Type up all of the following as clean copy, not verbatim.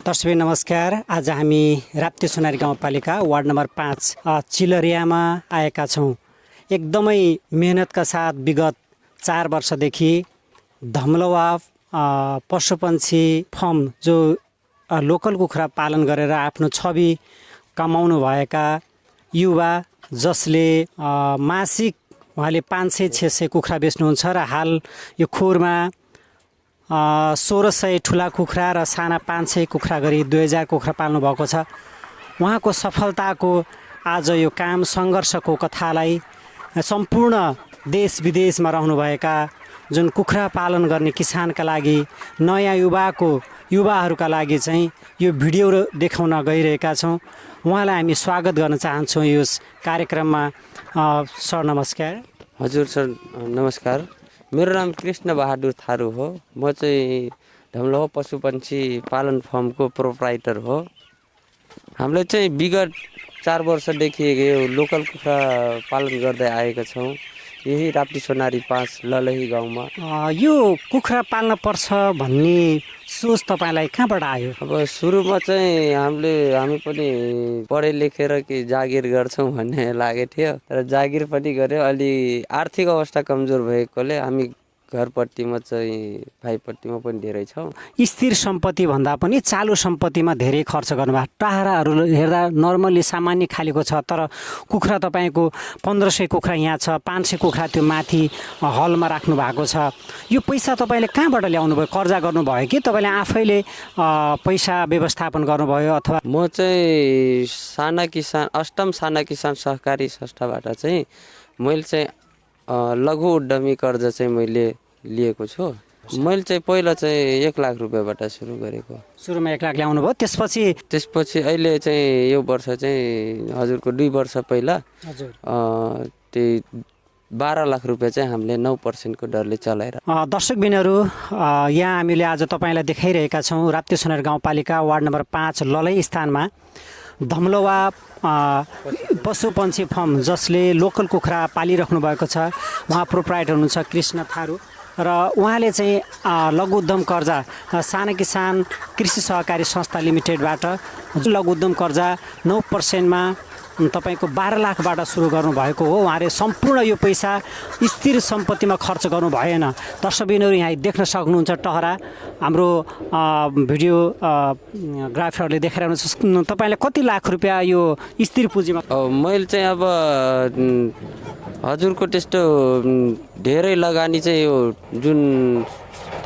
दर्शक नमस्कार। आज हामी राप्ती सोनारी गाउँपालिका वार्ड नम्बर 5 चिलरियामा आएका छौँ। एकदमै मेहनतका साथ विगत 4 वर्षदेखि धमलवा पशुपन्छी फार्म जो लोकल कुखुरा पालन गरेर आफ्नो छवि कमाउनु भएका युवा जसले मासिक उहाँले 500-600 कुखुरा बेच्नुहुन्छ र हाल यो खोरमा 1600 ठुला कुखुरा र साना 500 कुखुरा गरी 2000 कुखुरा पाल्नु भएको छ। उहाँको सफलताको आज यो काम सङ्घर्षको कथालाई सम्पूर्ण देश विदेशमा रहनुभएका जुन कुखुरा पालन गर्ने किसानका लागि नयाँ युवाहरूका लागि चाहिँ यो भिडियो देखाउन गइरहेका छौँ। उहाँलाई हामी स्वागत गर्न चाहन्छौँ यस कार्यक्रममा। सर नमस्कार। हजुर सर नमस्कार। मेरो नाम कृष्ण बहादुर थारू हो। म चाहिँ धमलवा पशुपन्छी पालन फार्मको प्रोप्राइटर हो। हामीले चाहिँ विगत 4 वर्षदेखि यो लोकल कुखुरा पालन गर्दै आएका छौँ, यही राप्ती सोनारी 5 ललही गाउँमा। यो कुखुरा पाल्न पर्छ भन्ने सोच तपाईँलाई कहाँबाट आयो? अब सुरुमा चाहिँ हामी पनि पढे लेखेर कि जागिर गर्छौँ भन्ने लागेको थियो, तर जागिर पनि गऱ्यो। अलि आर्थिक अवस्था कमजोर भएकोले हामी घरपट्टिमा चाहिँ भाइपट्टिमा पनि धेरै छौँ। स्थिर सम्पत्ति भन्दा पनि चालु सम्पत्तिमा धेरै खर्च गर्नुभएको। टाढाहरू हेर्दा नर्मल्ली सामान्य खालेको छ, तर कुखुरा तपाईँको 1500 कुखुरा यहाँ छ, 500 कुखुरा त्यो माथि हलमा राख्नु भएको छ। यो पैसा तपाईँले कहाँबाट ल्याउनु भयो? कर्जा गर्नुभयो कि तपाईँले आफैले पैसा व्यवस्थापन गर्नुभयो? अथवा म चाहिँ अष्टम साना किसान सहकारी संस्थाबाट चाहिँ मैले चाहिँ लघु उद्यमी कर्जा चाहिँ मैले लिएको छु। मैले चाहिँ पहिला चाहिँ 1 लाख रुपियाँबाट सुरु गरेको। सुरुमा 1 लाख ल्याउनु भयो, त्यसपछि अहिले चाहिँ यो वर्ष चाहिँ हजुरको 2 वर्ष पहिला हजुर त्यही 12 लाख रुपियाँ चाहिँ हामीले 9% को दरले चलाएर। दर्शकबिनहरू, यहाँ हामीले आज तपाईँलाई देखाइरहेका छौँ राप्ती सोनारी गाउँपालिका वार्ड नम्बर 5 ललही स्थानमा धमलवा पशुपन्छी फार्म जसले लोकल कुखुरा पालिराख्नु भएको छ। उहाँ प्रोप्राइटर हुनुहुन्छ कृष्ण थारू र उहाँले चाहिँ लघु उद्यम कर्जा साना किसान कृषि सहकारी संस्था लिमिटेडबाट लघु उद्यम कर्जा 9%मा तपाईँको 12 लाखबाट सुरु गर्नुभएको हो। उहाँले सम्पूर्ण यो पैसा स्थिर सम्पत्तिमा खर्च गर्नु भएन। दर्शकबिनहरू यहाँ देख्न सक्नुहुन्छ टहरा हाम्रो भिडियो ग्राफरले देखाइरहनु। तपाईँले कति लाख रुपियाँ यो स्थिर पुँजीमा? मैले चाहिँ अब हजुरको त्यस्तो धेरै लगानी चाहिँ यो जुन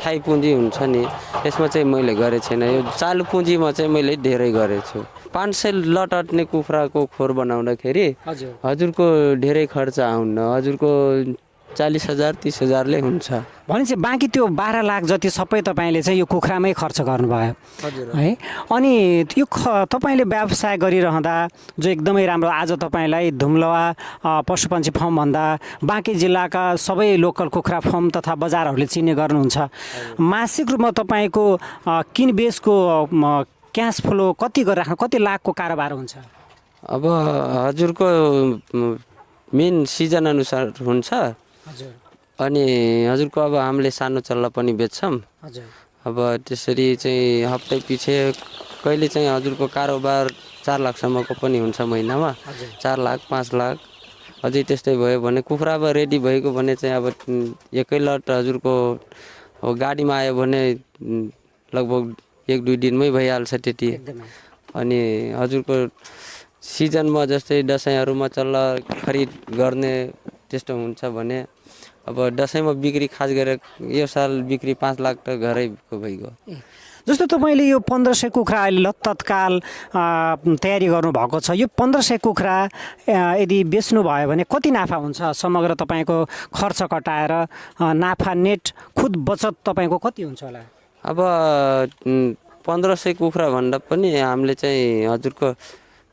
थाई पुँजी हुन्छ नि त्यसमा चाहिँ मैले गरेको छैन। यो चालु पुँजीमा चाहिँ मैले धेरै गरेको छु। 500 लट अट्ने कुखुराको खोर बनाउँदाखेरि हजुरको धेरै खर्च आउन्न, हजुरको 40,000 30,000ले हुन्छ। भनेपछि बाँकी त्यो 12 लाख जति सबै तपाईँले चाहिँ यो कुखुरामै खर्च गर्नुभयो है। अनि यो तपाईँले व्यवसाय गरिरहँदा जो एकदमै राम्रो, आज तपाईँलाई धुम्लवा पशुपन्छी फार्म भन्दा बाँकी जिल्लाका सबै लोकल कुखुरा फार्म तथा बजारहरूले चिन्ने गर्नुहुन्छ। मासिक रूपमा तपाईँको किनबेचको क्यास फ्लो कति गरेर राख्नु, कति लाखको कारोबार हुन्छ? अब हजुरको मेन सिजन अनुसार हुन्छ। हजुर। अनि हजुरको अब हामीले सानो चल्ला पनि बेच्छौँ। हजुर। अब त्यसरी चाहिँ हप्ता पछि कहिले चाहिँ हजुरको कारोबार 4 लाखसम्मको पनि हुन्छ महिनामा। 4 लाख 5 लाख अझै त्यस्तै भयो भने कुखुरा अब रेडी भएको भने चाहिँ अब एकै लट हजुरको गाडीमा आयो भने लगभग 1-2 दिनमै भइहाल्छ त्यति। अनि हजुरको सिजनमा जस्तै दसैँहरूमा चल्ला खरिद गर्ने त्यस्तो हुन्छ भने अब दसैँमा बिक्री खास गरेर यो साल बिक्री 5 लाख त घरैको भइगयो। जस्तो तपाईँले यो 1500 कुखुरा अहिले तत्काल तयारी गर्नुभएको छ। यो 1500 कुखुरा यदि बेच्नु भयो भने कति नाफा हुन्छ? समग्र तपाईँको खर्च कटाएर नाफा नेट खुद बचत तपाईँको कति हुन्छ होला? अब 1500 कुखुरा भन्दा पनि हामीले चाहिँ हजुरको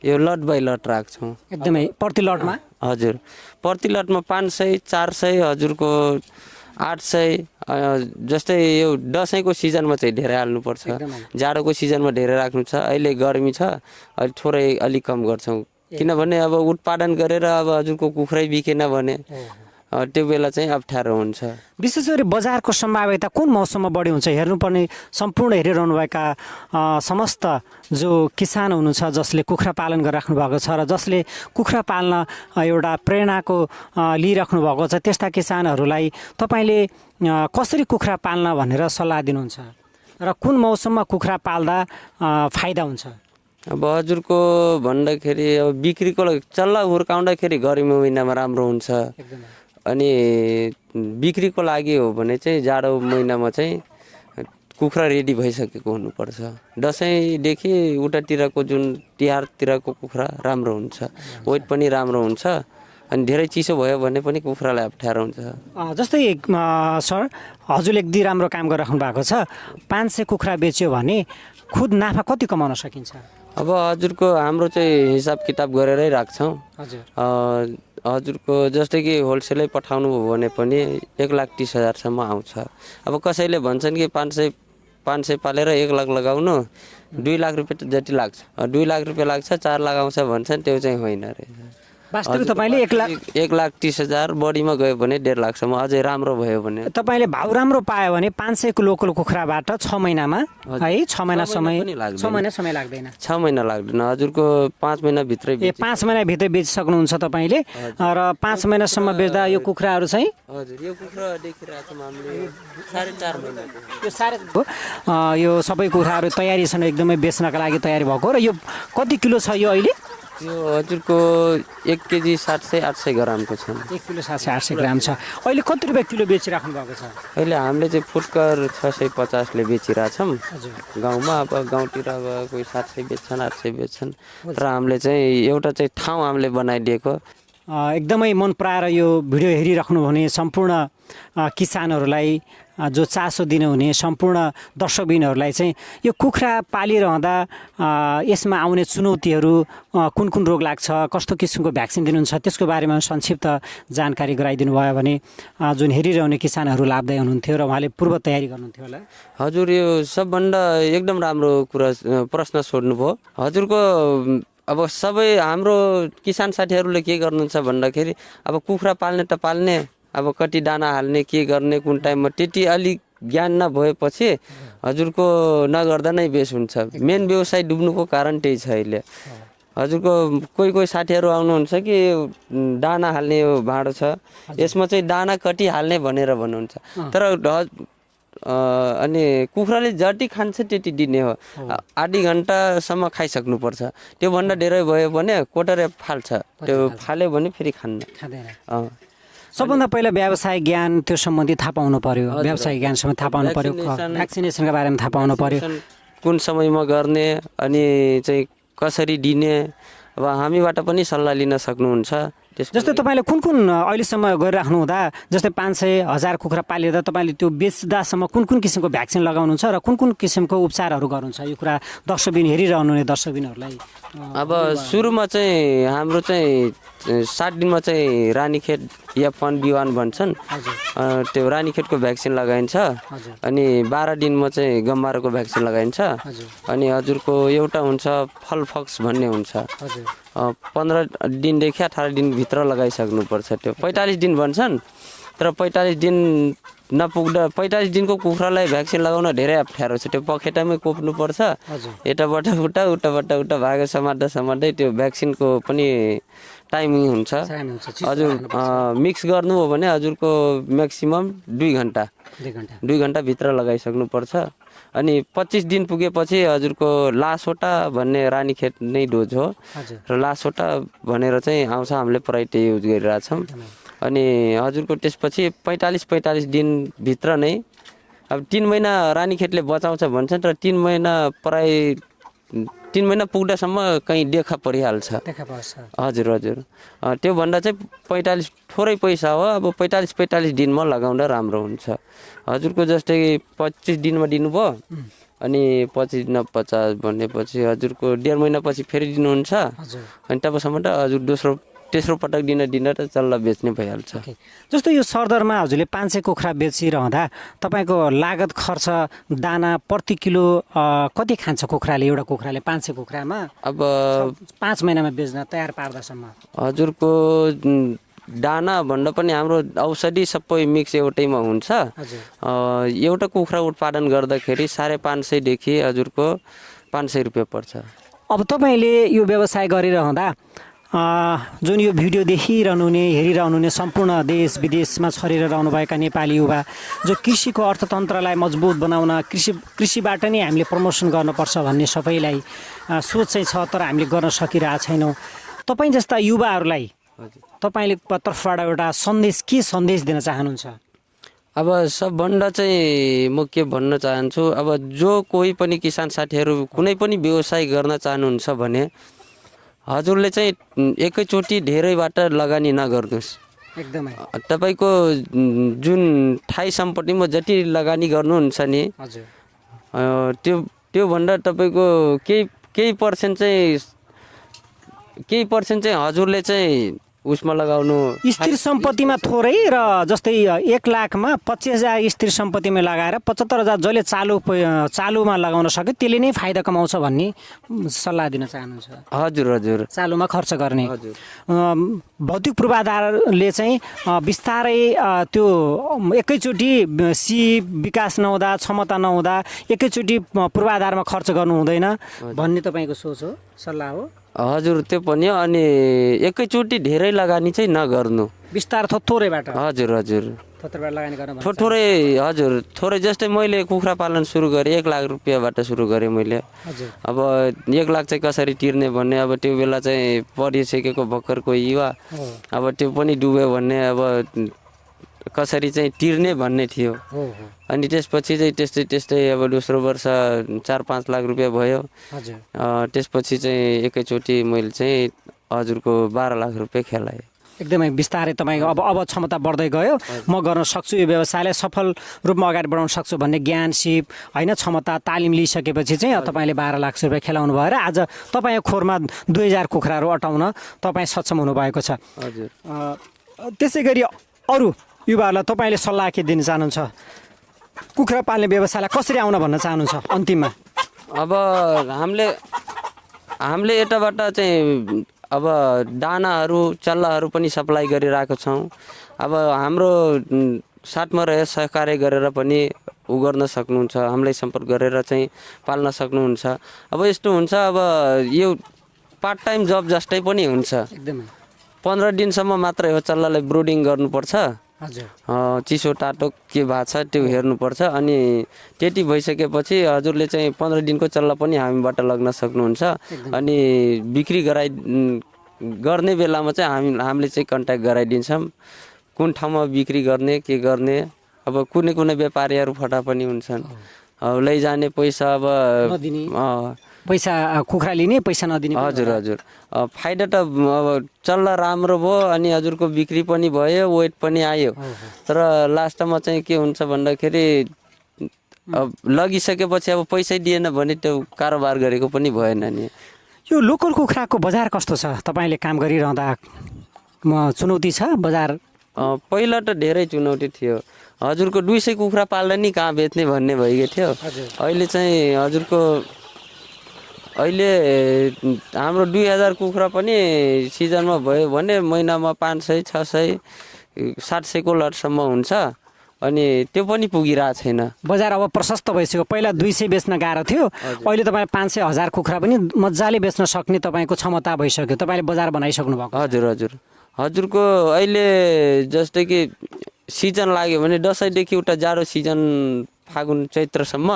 यो लट बाई लट राख्छौँ। एकदमै प्रति लटमा? हजुर, प्रति लटमा 500 400 हजुरको 800। जस्तै यो दसैँको सिजनमा चाहिँ धेरै हाल्नुपर्छ, जाडोको सिजनमा धेरै राख्नु छ। अहिले गर्मी छ, अहिले थोरै अलिक कम गर्छौँ, किनभने अब उत्पादन गरेर अब हजुरको कुखुरै बिकेन भने त्यो बेला चाहिँ अप्ठ्यारो हुन्छ। विशेष गरी बजारको सम्भाव्यता कुन मौसममा बढी हुन्छ हेर्नुपर्ने सम्पूर्ण हेरिरहनुभएका समस्त जो किसान हुनुहुन्छ जसले कुखुरा पालन गरिराख्नु भएको छ र जसले कुखुरा पाल्न एउटा प्रेरणाको लिइराख्नु भएको छ त्यस्ता किसानहरूलाई तपाईँले कसरी कुखुरा पाल्न भनेर सल्लाह दिनुहुन्छ र कुन मौसममा कुखुरा पाल्दा फाइदा हुन्छ? अब हजुरको भन्दाखेरि अब बिक्रीको चल्ला हुर्काउँदाखेरि गर्मी महिनामा राम्रो हुन्छ, अनि बिक्रीको लागि हो भने चाहिँ जाडो महिनामा चाहिँ कुखुरा रेडी भइसकेको हुनुपर्छ। दसैँदेखि उतातिरको जुन तिहारतिरको कुखुरा राम्रो हुन्छ, वेट पनि राम्रो हुन्छ, अनि धेरै चिसो भयो भने पनि कुखुरालाई अप्ठ्यारो हुन्छ। जस्तै सर हजुरले एकदम राम्रो काम गरिराख्नु भएको छ, 500 कुखुरा बेच्यो भने खुद नाफा कति कमाउन सकिन्छ? अब हजुरको हाम्रो चाहिँ हिसाब किताब गरेरै राख्छौँ। हजुरको जस्तै कि होलसेलै पठाउनु भयो भने पनि 1,30,000सम्म आउँछ। अब कसैले भन्छन् कि 500 पालेर 1 लाख लगाउनु, 2 लाख रुपियाँ जति लाग्छ, 2 लाख रुपियाँ लाग्छ 4 लाख आउँछ भन्छन्, त्यो चाहिँ होइन रहेछ। वास्तविक तपाईँले 1,30,000 बढीमा गयो भने 1.5 लाखसम्म अझै राम्रो भयो भने तपाईँले भाउ राम्रो पायो भने 500 को लोकल कुखुराबाट 6 महिनामा है 6 महिना समय लाग्दैन। 6 महिना लाग्दैन हजुरको 5 महिनाभित्रै 5 महिनाभित्रै बेचिसक्नुहुन्छ तपाईँले र 5 महिनासम्म बेच्दा यो कुखुराहरू चाहिँ हजुर यो कुखुरा देखिरहेको छौँ हामीले 4.5 महिनाको यो सबै कुखुराहरू तयारी छन् एकदमै बेच्नका लागि तयारी भएको र यो कति किलो छ यो अहिले? यो हजुरको 1 केजी 700-800 ग्रामको छ। 1 किलो 700-800 ग्राम छ। अहिले कति रुपियाँ किलो बेचिराख्नु भएको छ? अहिले हामीले चाहिँ फुटकर 650ले बेचिरहेछौँ गाउँमा। अब गाउँतिर अब कोही 700 बेच्छन्, 800 बेच्छन्, र हामीले चाहिँ एउटा चाहिँ ठाउँ हामीले बनाइदिएको। एकदमै मन पराएर यो भिडियो हेरिराख्नु भने सम्पूर्ण किसानहरूलाई जो चासो दिनुहुने सम्पूर्ण दर्शकबिनहरूलाई चाहिँ यो कुखुरा पालिरहँदा यसमा आउने चुनौतीहरू कुन कुन रोग लाग्छ, कस्तो किसिमको भ्याक्सिन दिनुहुन्छ त्यसको बारेमा संक्षिप्त जानकारी गराइदिनु भयो भने जुन हेरिरहने किसानहरू लाभदायी हुनुहुन्थ्यो र उहाँले पूर्व तयारी गर्नुहुन्थ्यो होला। हजुर यो सबभन्दा एकदम राम्रो कुरा प्रश्न सोध्नुभयो। हजुरको अब सबै हाम्रो किसान साथीहरूले के गर्नुहुन्छ भन्दाखेरि अब कुखुरा पाल्ने त पाल्ने, अब कति दाना हाल्ने, के गर्ने, कुन टाइममा, त्यति अलिक ज्ञान नभएपछि हजुरको नगर्दा नै बेस हुन्छ। मेन व्यवसाय डुब्नुको कारण त्यही छ अहिले। हजुरको कोही साथीहरू आउनुहुन्छ कि दाना हाल्ने यो भाँडो छ, यसमा चाहिँ दाना कति हाल्ने भनेर भन्नुहुन्छ, तर अनि कुखुराले जति खान्छ त्यति दिने हो। आधी घन्टासम्म खाइसक्नुपर्छ। त्योभन्दा धेरै भयो भने कोटरे फाल्छ, त्यो फाल्यो भने फेरि खाँदैन। सबभन्दा पहिला व्यवसाय ज्ञान त्यो सम्बन्धी थाहा पाउनु पर्यो, व्यवसाय ज्ञानसँग थाहा पाउनु पर्यो, भ्याक्सिनेसनका बारेमा थाहा पाउनु पर्यो, कुन समयमा गर्ने अनि चाहिँ कसरी दिने, अब हामीबाट पनि सल्लाह लिन सक्नुहुन्छ। जस्तै तपाईँले कुन कुन अहिलेसम्म गरिराख्नु हुँदा जस्तै 500,000 कुखुरा पालिँदा तपाईँले त्यो बेच्दासम्म कुन कुन किसिमको भ्याक्सिन लगाउनुहुन्छ र कुन कुन किसिमको उपचारहरू गर्नुहुन्छ? यो कुरा दर्शकबिन हेरिरहनु हुने दर्शकबिनहरूलाई। अब सुरुमा चाहिँ हाम्रो चाहिँ 7 दिनमा चाहिँ रानीखेत F1 B1 भन्छन्, त्यो रानीखेतको भ्याक्सिन लगाइन्छ। अनि 12 दिनमा चाहिँ गम्बारोको भ्याक्सिन लगाइन्छ। अनि हजुरको एउटा हुन्छ फलफक्स भन्ने हुन्छ, 15 दिनदेखि 18 दिनभित्र लगाइसक्नुपर्छ। त्यो 45 दिन भन्छन्, तर 45 दिन नपुग्दा 45 दिनको कुखुरालाई भ्याक्सिन लगाउन धेरै अप्ठ्यारो छ। त्यो पखेटामै कोप्नुपर्छ, यताबाट उताबाट उता भागो समात्दै त्यो भ्याक्सिनको पनि टाइमिङ हुन्छ। हजुर मिक्स गर्नु हो भने हजुरको म्याक्सिमम 2 घन्टाभित्र लगाइसक्नुपर्छ। अनि 25 दिन पुगेपछि हजुरको लासोटा भन्ने रानीखेत नै डोज हो, र लासोटा भनेर चाहिँ आउँछ, हामीले प्रायः त्यही युज गरिरहेछौँ। अनि हजुरको त्यसपछि 45 दिनभित्र नै अब 3 महिना रानीखेतले बचाउँछ भन्छन्, तर 3 महिना पुग्दासम्म कहीँ देखा परिहाल्छ। हजुर त्योभन्दा चाहिँ 45 थोरै पैसा हो। अब 45 दिनमा लगाउँदा राम्रो हुन्छ। हजुरको जस्तै 25 दिनमा दिनुभयो, अनि 25 दिन 50 भनेपछि हजुरको 1.5 महिनापछि फेरि दिनुहुन्छ। अनि तबसम्म त हजुर तेस्रो पटक दिन त चल्ला बेच्ने भइहाल्छ। जस्तो यो सरदरमा हजुरले 500 कुखुरा बेचिरहँदा तपाईँको लागत खर्च दाना प्रति किलो कति खान्छ कुखुराले? एउटा कुखुराले 500 कुखुरामा अब 5 महिनामा बेच्न तयार पार्दासम्म हजुरको दाना भन्दा पनि हाम्रो औषधि सबै मिक्स एउटैमा हुन्छ। एउटा कुखुरा उत्पादन गर्दाखेरि 550 देखि हजुरको 500 रुपियाँ पर्छ। अब तपाईँले यो व्यवसाय गरिरहँदा जुन यो भिडियो देखिरहनु हुने हेरिरहनु हुने सम्पूर्ण देश विदेशमा छरेर रहनुभएका नेपाली युवा जो कृषिको अर्थतन्त्रलाई मजबुत बनाउन कृषिबाट नै हामीले प्रमोसन गर्नुपर्छ भन्ने सबैलाई सोच चाहिँ छ, तर हामीले गर्न सकिरहेका छैनौँ। तपाईँ जस्ता युवाहरूलाई तपाईँले तर्फबाट एउटा के सन्देश दिन चाहनुहुन्छ? अब सबभन्दा चाहिँ म के भन्न चाहन्छु, अब जो कोही पनि किसान साथीहरू कुनै पनि व्यवसाय गर्न चाहनुहुन्छ भने हजुरले चाहिँ एकैचोटि धेरैबाट लगानी नगर्नुहोस्। एकदमै तपाईँको जुन ठाई सम्पत्तिमा जति लगानी गर्नुहुन्छ नि त्योभन्दा तपाईँको केही पर्सेन्ट चाहिँ हजुरले चाहिँ उसमा लगाउनु। स्थिर सम्पत्तिमा थोरै र जस्तै 1 लाखमा 25,000 स्थिर सम्पत्तिमा लगाएर 75,000 जसले चालुमा लगाउन सक्यो त्यसले नै फाइदा कमाउँछ भन्ने सल्लाह दिन चाहनुहुन्छ? हजुर चालुमा खर्च गर्ने। हजुर भौतिक पूर्वाधारले चाहिँ बिस्तारै त्यो एकैचोटि विकास नहुँदा क्षमता नहुँदा एकैचोटि पूर्वाधारमा खर्च गर्नु हुँदैन भन्ने तपाईँको सोच हो, सल्लाह हो? हजुर त्यो पनि हो। अनि एकैचोटि धेरै लगानी चाहिँ नगर्नु, बिस्तार थोरैबाट। हजुर थोरैबाट लगानी गर्नु थोरै हजुर थोरै। जस्तै मैले कुखुरा पालन सुरु गरेँ 1 लाख रुपियाँबाट सुरु गरेँ मैले। अब 1 लाख चाहिँ कसरी तिर्ने भन्ने, अब त्यो बेला चाहिँ पढिसकेको भर्खरको युवा, अब त्यो पनि डुब्यो भन्ने, अब कसरी चाहिँ तिर्ने भन्ने थियो। अनि त्यसपछि चाहिँ त्यस्तै अब दोस्रो वर्ष 4-5 लाख रुपियाँ भयो। त्यसपछि चाहिँ एकैचोटि मैले चाहिँ हजुरको 12 लाख रुपियाँ खेलाएँ। एकदमै बिस्तारै तपाईँको अब क्षमता बढ्दै गयो, म गर्न सक्छु, यो व्यवसायलाई सफल रूपमा अगाडि बढाउन सक्छु भन्ने ज्ञान सिप होइन क्षमता तालिम लिइसकेपछि चाहिँ तपाईँले 12 लाख रुपियाँ खेलाउनु भएर आज तपाईँको खोरमा 2000 कुखुराहरू अटाउन तपाईँ सक्षम हुनुभएको छ। हजुर त्यसै गरी अरू युवाहरूलाई तपाईँले सल्लाह के दिन चाहनुहुन्छ? कुखुरा पाल्ने व्यवसायलाई कसरी आउन भन्न चाहनुहुन्छ अन्तिममा? अब हामीले यताबाट चाहिँ अब दानाहरू चल्लाहरू पनि सप्लाई गरिरहेको छौँ। अब हाम्रो साथमा रहेर सहकार्य गरेर पनि गर्न सक्नुहुन्छ, हामीलाई सम्पर्क गरेर चाहिँ पाल्न सक्नुहुन्छ। अब यस्तो हुन्छ, अब यो पार्ट टाइम जब जस्तै पनि हुन्छ। एकदमै 15 दिनसम्म मात्रै हो चल्लालाई ब्रुडिङ गर्नुपर्छ। चिसो टाटो के भएको छ त्यो हेर्नुपर्छ। अनि त्यति भइसकेपछि हजुरले चाहिँ 15 दिनको चल्ला पनि हामीबाट लग्न सक्नुहुन्छ। अनि बिक्री गर्ने बेलामा चाहिँ हामीले चाहिँ कन्ट्याक्ट गराइदिन्छौँ, कुन ठाउँमा बिक्री गर्ने के गर्ने। अब कुनै व्यापारीहरू फटा पनि हुन्छन्, लैजाने पैसा अब पैसा कुखुरा लिने पैसा नदिने। हजुर फाइदा त अब चल्ला राम्रो भयो, अनि हजुरको बिक्री पनि भयो, वेट पनि आयो। तर लास्टमा चाहिँ के हुन्छ भन्दाखेरि अब लगिसकेपछि अब पैसै दिएन भने त्यो कारोबार गरेको पनि भएन नि। यो लोकल कुखुराको बजार कस्तो छ? तपाईँले काम गरिरहँदा चुनौती छ बजार? पहिला त धेरै चुनौती थियो। हजुरको 200 कुखुरा पाल्दा नि कहाँ बेच्ने भन्ने भइगयो थियो। अहिले चाहिँ हजुरको हाम्रो 2000 कुखुरा पनि सिजनमा भयो भने महिनामा 500, 600, 700 को लटसम्म हुन्छ। अनि त्यो पनि पुगिरहेको छैन। बजार अब प्रशस्त भइसक्यो। पहिला 200 बेच्न गाह्रो थियो, अहिले तपाईँ 500, 1000 कुखुरा पनि मजाले बेच्न सक्ने तपाईँको क्षमता भइसक्यो। तपाईँले बजार बनाइसक्नु भएको? हजुरको अहिले जस्तै कि सिजन लाग्यो भने दसैँदेखि उता जाडो सिजन फागुन चैत्रसम्म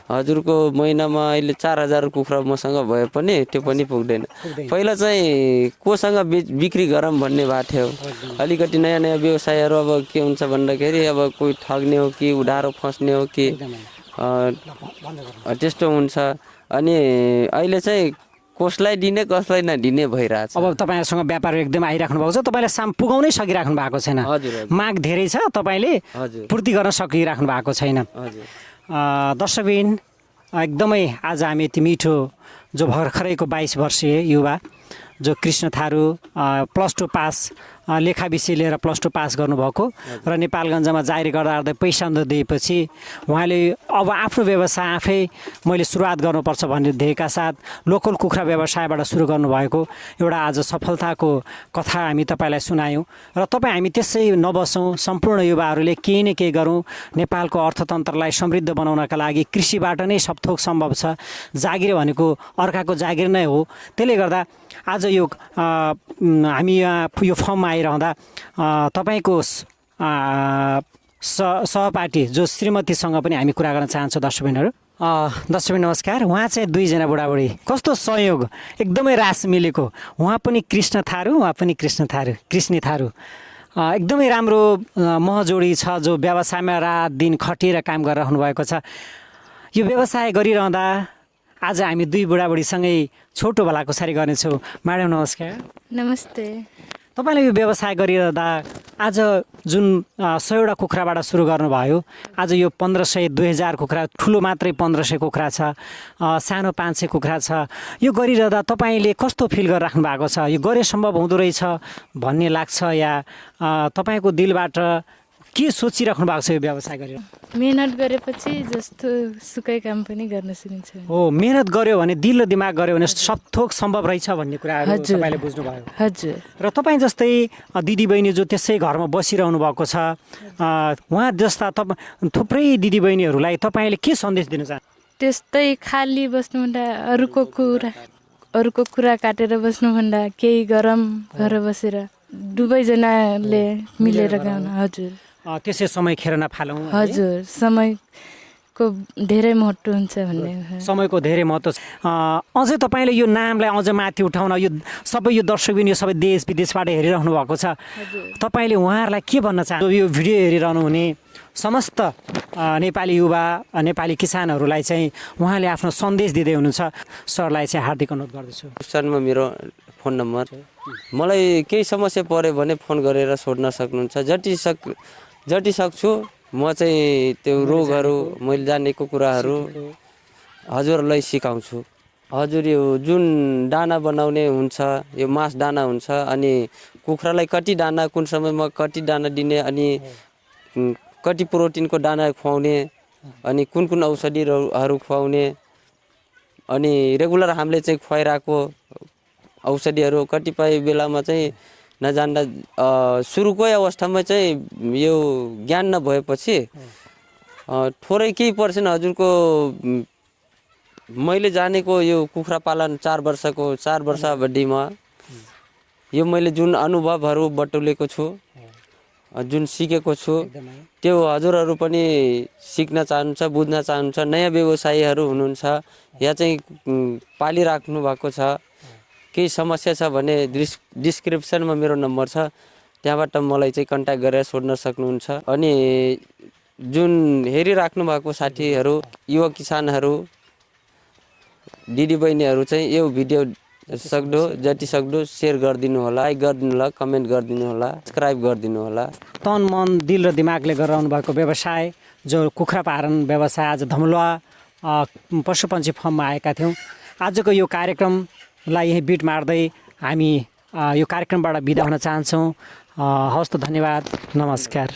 हजुरको महिनामा अहिले 4000 कुखुरा मसँग भए पनि त्यो पनि पुग्दैन। पहिला चाहिँ कोसँग बिक्री गरौँ भन्ने भएको थियो। अलिकति नयाँ व्यवसायहरू अब के हुन्छ भन्दाखेरि अब कोही ठग्ने हो कि उधारो फस्ने हो कि त्यस्तो हुन्छ। अनि अहिले चाहिँ कसलाई दिने कसलाई नदिने भइरहेछ। अब तपाईँहरूसँग व्यापारी एकदम आइराख्नु भएको छ, तपाईँले साम पुगाउनै सकिराख्नु भएको छैन। माग धेरै छ, तपाईँले पूर्ति गर्न सकिराख्नु भएको छैन। दर्शकबिन एकदमै आज हामी यति मिठो जो भर्खरैको 22 वर्षीय युवा जो कृष्ण थारू +2 पास लेखा विषय लिएर +2 पास गर्नुभएको र नेपालगञ्जमा जागिर गर्दा पैसा दिएपछि उहाँले अब आफ्नो व्यवसाय आफै मैले सुरुवात गर्नुपर्छ भन्ने ध्येयका साथ लोकल कुखुरा व्यवसायबाट सुरु गर्नुभएको एउटा आज सफलताको कथा हामी तपाईँलाई सुनायौँ र तपाईँ हामी त्यसै नबसौँ, सम्पूर्ण युवाहरूले केही न केही गरौँ, नेपालको अर्थतन्त्रलाई समृद्ध बनाउनका लागि कृषिबाट नै सबथोक सम्भव छ। जागिर भनेको अर्काको जागिर नै हो। त्यसले गर्दा आज यो हामी यहाँ यो फर्ममा आइरहँदा तपाईँको सहपाठी जो श्रीमतीसँग पनि हामी कुरा गर्न चाहन्छौँ। दर्शकबिनहरू नमस्कार। उहाँ चाहिँ दुईजना बुढाबुढी, कस्तो सहयोग, एकदमै रास मिलेको। उहाँ पनि कृष्ण थारू, उहाँ पनि कृष्णी थारू। एकदमै राम्रो महजोडी छ जो व्यवसायमा रात दिन खटिएर काम गरिरहनु भएको छ। यो व्यवसाय गरिरहँदा आज हामी दुई बुढाबुढीसँगै छोटो भलाकुसारी गर्नेछौँ। म्याडम नमस्कार। नमस्ते। तपाईँले यो व्यवसाय गरिरहँदा आज जुन 100वटा कुखुराबाट सुरु गर्नुभयो, आज यो 1500-2000 कुखुरा, ठुलो मात्रै 1500 कुखुरा छ, सानो 500 कुखुरा छ। यो गरिरहँदा तपाईँले कस्तो फिल गरिराख्नु भएको छ? यो गरे सम्भव हुँदो रहेछ भन्ने लाग्छ या तपाईँको दिलबाट के सोचिराख्नु भएको छ यो व्यवसाय गरेर? मेहनत गरेपछि जस्तो सुकै काम पनि गर्न सकिन्छ। हो, मेहनत गर्यो भने, दिल र दिमाग गर्यो भने सबथोक सम्भव रहेछ भन्ने कुराहरू तपाईँले बुझ्नुभयो। हजुर। र तपाईँ जस्तै दिदीबहिनी जो त्यसै घरमा बसिरहनु भएको छ, उहाँ जस्ता थुप्रै दिदीबहिनीहरूलाई तपाईँले के सन्देश दिन चाहनुहुन्छ? त्यस्तै खाली बस्नुभन्दा अरूको कुरा काटेर बस्नुभन्दा केही गरम घर बसेर दुवैजनाले मिलेर गाउन। हजुर। त्यसै समय खेर नफालौँ। हजुर, समयको धेरै महत्त्व हुन्छ भन्ने। समयको धेरै महत्त्व छ। अझै तपाईँले यो नामलाई अझ माथि उठाउन, यो सबै यो दर्शकबिन यो सबै देश विदेशबाट हेरिरहनु भएको छ, तपाईँले उहाँहरूलाई के भन्न चाहनुहुन्छ? यो भिडियो हेरिरहनु हुने समस्त नेपाली युवा, नेपाली किसानहरूलाई चाहिँ उहाँले आफ्नो सन्देश दिँदै हुनुहुन्छ। सरलाई चाहिँ हार्दिक अनुरोध गर्दछु। सरमा मेरो फोन नम्बर, मलाई केही समस्या पऱ्यो भने फोन गरेर सोध्न सक्नुहुन्छ। जति सक्छु म चाहिँ त्यो रोगहरू, मैले जानेको कुराहरू हजुरलाई सिकाउँछु। हजुर, यो जुन दाना बनाउने हुन्छ, यो मास दाना हुन्छ, अनि कुखुरालाई कति दाना, कुन समयमा कति दाना दिने, अनि कति प्रोटिनको दाना खुवाउने, अनि कुन औषधिहरू खुवाउने, अनि रेगुलर हामीले चाहिँ खुवाइरहेको औषधिहरू कतिपय बेलामा चाहिँ नजान्दा सुरुकै अवस्थामा चाहिँ यो ज्ञान नभएपछि थोरै केही पर्सेन्ट हजुरको मैले जानेको यो कुखुरा पालन 4 वर्ष अवधिमा यो मैले जुन अनुभवहरू बटुलेको छु, जुन सिकेको छु, त्यो हजुरहरू पनि सिक्न चाहनुहुन्छ, बुझ्न चाहनुहुन्छ। नयाँ व्यवसायीहरू हुनुहुन्छ या चाहिँ पालिराख्नु भएको छ, केही समस्या छ भने डिस्क्रिप्सनमा मेरो नम्बर छ, त्यहाँबाट मलाई चाहिँ कन्ट्याक्ट गरेर सोध्न सक्नुहुन्छ। अनि जुन हेरिराख्नु भएको साथीहरू, युवा किसानहरू, दिदीबहिनीहरू चाहिँ यो भिडियो जति सक्दो सेयर गरिदिनु होला, लाइक गरिदिनु होला, कमेन्ट गरिदिनु होला, सब्सक्राइब गरिदिनु होला। तन मन दिल र दिमागले गरिरहनु भएको व्यवसाय जो कुखुरा पालन व्यवसाय आज धमलोआ पशुपन्छी फर्ममा आएका थियौँ। आजको यो कार्यक्रमलाई यही बिट मार्दै हामी यो कार्यक्रमबाट बिदा हुन चाहन्छौँ। हवस् त, धन्यवाद, नमस्कार।